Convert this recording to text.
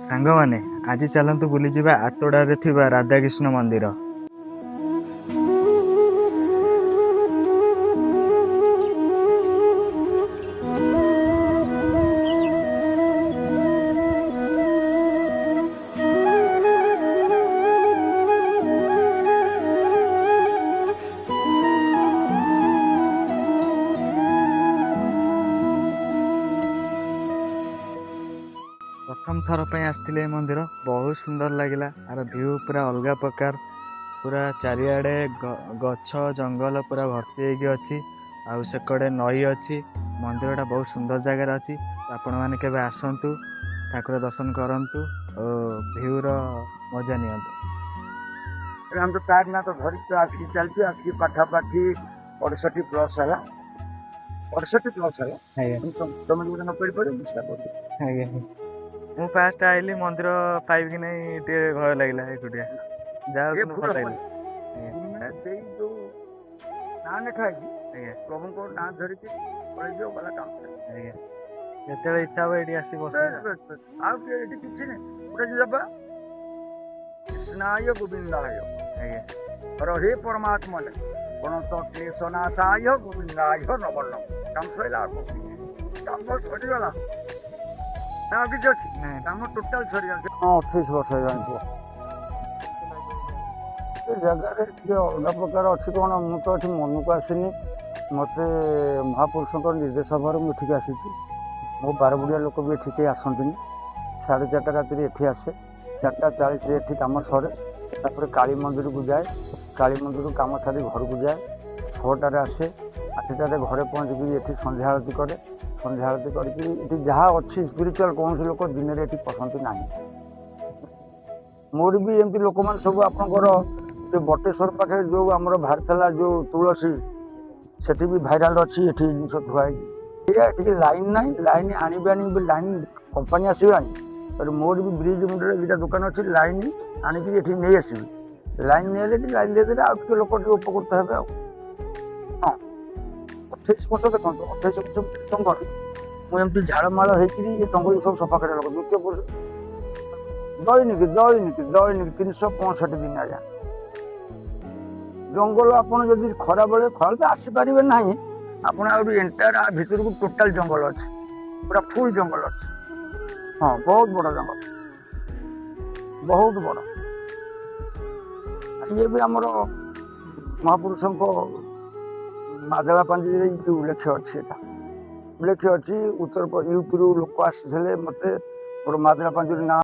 ସାଙ୍ଗମାନେ, ଆଜି ଚାଲନ୍ତୁ ବୁଲିଯିବା ଆତୋଡ଼ାରେ ଥିବା ରାଧାକୃଷ୍ଣ ମନ୍ଦିର। ପ୍ରଥମ ଥର ପାଇଁ ଆସିଥିଲି ଏ ମନ୍ଦିର। ବହୁତ ସୁନ୍ଦର ଲାଗିଲା। ଆର ଭିଉ ପୁରା ଅଲଗା ପ୍ରକାର। ପୁରା ଚାରିଆଡ଼େ ଗଛ ଜଙ୍ଗଲ ପୁରା ଭର୍ତ୍ତି ହେଇକି ଅଛି ଆଉ ସେକଡ଼େ ନଈ ଅଛି। ମନ୍ଦିରଟା ବହୁତ ସୁନ୍ଦର ଜାଗାରେ ଅଛି। ଆପଣମାନେ କେବେ ଆସନ୍ତୁ, ଠାକୁର ଦର୍ଶନ କରନ୍ତୁ ଓ ଭିଉର ମଜା ନିଅନ୍ତୁ। ଆମେ ତ ତାର ନା ତ ଧରିକି ତ ଆସିକି ଚାଲିଛୁ। ଆସିକି ପାଖାପାଖି 68 ପ୍ଲସ୍ ହେଲା, 68 ପ୍ଲସ୍ ହେଲା। ଆଜ୍ଞା। ତମେ ଯୋଉଟା ନ କରିପାରିବ, ମୁଁ ସେଟା କରିବି। ଆଜ୍ଞା, ମୁଁ ଫାଷ୍ଟ ଆଇଲି, ମନ୍ଦିର ପାଇବି କି ନାହିଁ, ଟିକେ ଭୟ ଲାଗିଲା ଏକୁଟିଆ। ଯାହା ଏ ହଉ, ଭୁଲ ଭଲ ଲାଗିଲା। ତୁମେ ସେଇ ଯୋଉ ନାଁ ଲେଖା ହେଇଛି, ପ୍ରଭୁଙ୍କ ନାଁ ଧରିକି ପଳେଇଯିବ, ଗଲା କାମ ସରିଲା। ଆଜ୍ଞା, ଯେତେବେଳେ ଇଚ୍ଛା ହବ ଏଇଠି ଆସି ବେଶ ବସିବେ। ବେଶ ବେଶ। ଆଉ କିଏ ଏଠି କିଛି ନାହିଁ। ଗୋଟେ ଯିବା, କୃଷ୍ଣାୟ ଗୋବିନ୍ଦାୟ ରହେ ପରମାତ୍ମନେ ପ୍ରଣତ କ୍ଲେଶ ନାଶାୟ ଗୋବିନ୍ଦାୟ ନମୋ ନମଃ। କାମ ସରିଲା। ଆଉ କଣ? କାମ ସରିଗଲା ନା ଆଉ କିଛି ଅଛି? ନାଇଁ। କାମ ଟୋଟାଲ ସରିଗଲା। ହଁ, 28 ବର୍ଷ ହେଇଗଲାଣି ପୁଅ। ଏ ଜାଗାରେ ଟିକେ ଅଲଗା ପ୍ରକାର ଅଛି। କ'ଣ, ମୁଁ ତ ଏଠି ମନକୁ ଆସିନି। ମୋତେ ମହାପୁରୁଷଙ୍କ ନିର୍ଦ୍ଦେଶ ଭାବରେ ମୁଁ ଏଠିକି ଆସିଛି। ମୋ ବାରବୁଡ଼ିଆ ଲୋକ ବି ଏଠି କେହି ଆସନ୍ତିନି। 4:30 ରାତିରେ ଏଠି ଆସେ। 4:40ରେ ଏଠି କାମ ସରେ। ତାପରେ କାଳୀ ମନ୍ଦିରକୁ ଯାଏ। କାଳୀ ମନ୍ଦିରରୁ କାମ ସାରି ଘରକୁ ଯାଏ। 6ଟାରେ ଆସେ। 8ଟାରେ ଘରେ ପହଞ୍ଚିକିରି ଏଠି ସନ୍ଧ୍ୟା ଆଳତି କରେ। ସନ୍ଧ୍ୟା ଆଳତି କରିକିରି ଏଠି ଯାହା ଅଛି ସ୍ପିରିଚୁଆଲ୍, କୌଣସି ଲୋକ ଦିନରେ ଏଠି ପଶନ୍ତି ନାହିଁ। ମୋର ବି ଏମିତି ଲୋକମାନେ ସବୁ, ଆପଣଙ୍କର ଯେଉଁ ବଟେଶ୍ୱର ପାଖରେ ଯେଉଁ ଆମର ବାହାରିଥିଲା ଯେଉଁ ତୁଳସୀ, ସେଠି ବି ଭାଇରାଲ ଅଛି। ଏଠି ଜିନିଷ ଥୁଆ ହେଇଛି। ଏଇଆ ଟିକେ ଲାଇନ୍ ନାହିଁ। ଲାଇନ୍ ଆଣିବି ଆଣିବି, ଲାଇନ୍ କମ୍ପାନୀ ଆସିଲାଣି। ତାପରେ ମୋର ବି ବ୍ରିଜ୍ ମୁଣ୍ଡରେ ଦୁଇଟା ଦୋକାନ ଅଛି। ଲାଇନ୍ ଆଣିକିରି ଏଠି ନେଇ ଆସିବି। ଲାଇନ୍ ନେଲେ ଏଠି ଲାଇନ୍ ଦେଇଦେଲେ ଆଉ ଟିକେ ଲୋକ ଟିକେ ଉପକୃତ ହେବେ। ଆଉ ହଁ, 28 ବର୍ଷ ଦେଖନ୍ତୁ, 28 ବର୍ଷ ଭିତରେ ଜଙ୍ଗଲ, ମୁଁ ଏମିତି ଝାଳମାଳ ହେଇକିରି ଏ ଜଙ୍ଗଲ ସବୁ ସଫା କରିବା ଲୋକ। ଦ୍ୱିତୀୟ ପୁରୁଷ ଦୈନିକ ଦୈନିକ ଦୈନିକ 365 ଦିନ ଆଜ୍ଞା ଜଙ୍ଗଲ। ଆପଣ ଯଦି ଖରାବେଳେ, ଖରା ତ ଆସିପାରିବେ ନାହିଁ ଆପଣ। ଆହୁରି ଏଣ୍ଟାୟାର ଆ ଭିତରକୁ ଟୋଟାଲ ଜଙ୍ଗଲ ଅଛି, ପୁରା ଫୁଲ୍ ଜଙ୍ଗଲ ଅଛି। ହଁ, ବହୁତ ବଡ଼ ଜଙ୍ଗଲ, ବହୁତ ବଡ଼। ଇଏ ବି ଆମର ମହାପୁରୁଷଙ୍କ ମାଦଳା ପାଞ୍ଜିରେ ବି ଉଲ୍ଲେଖ ଅଛି। ଏଟା ଉଲ୍ଲେଖ ଅଛି। ଉତ୍ତର ୟୁପିରୁ ଲୋକ ଆସିଥିଲେ। ମୋତେ ମୋର ମାଦଳା ପାଞ୍ଜିର ନାଁ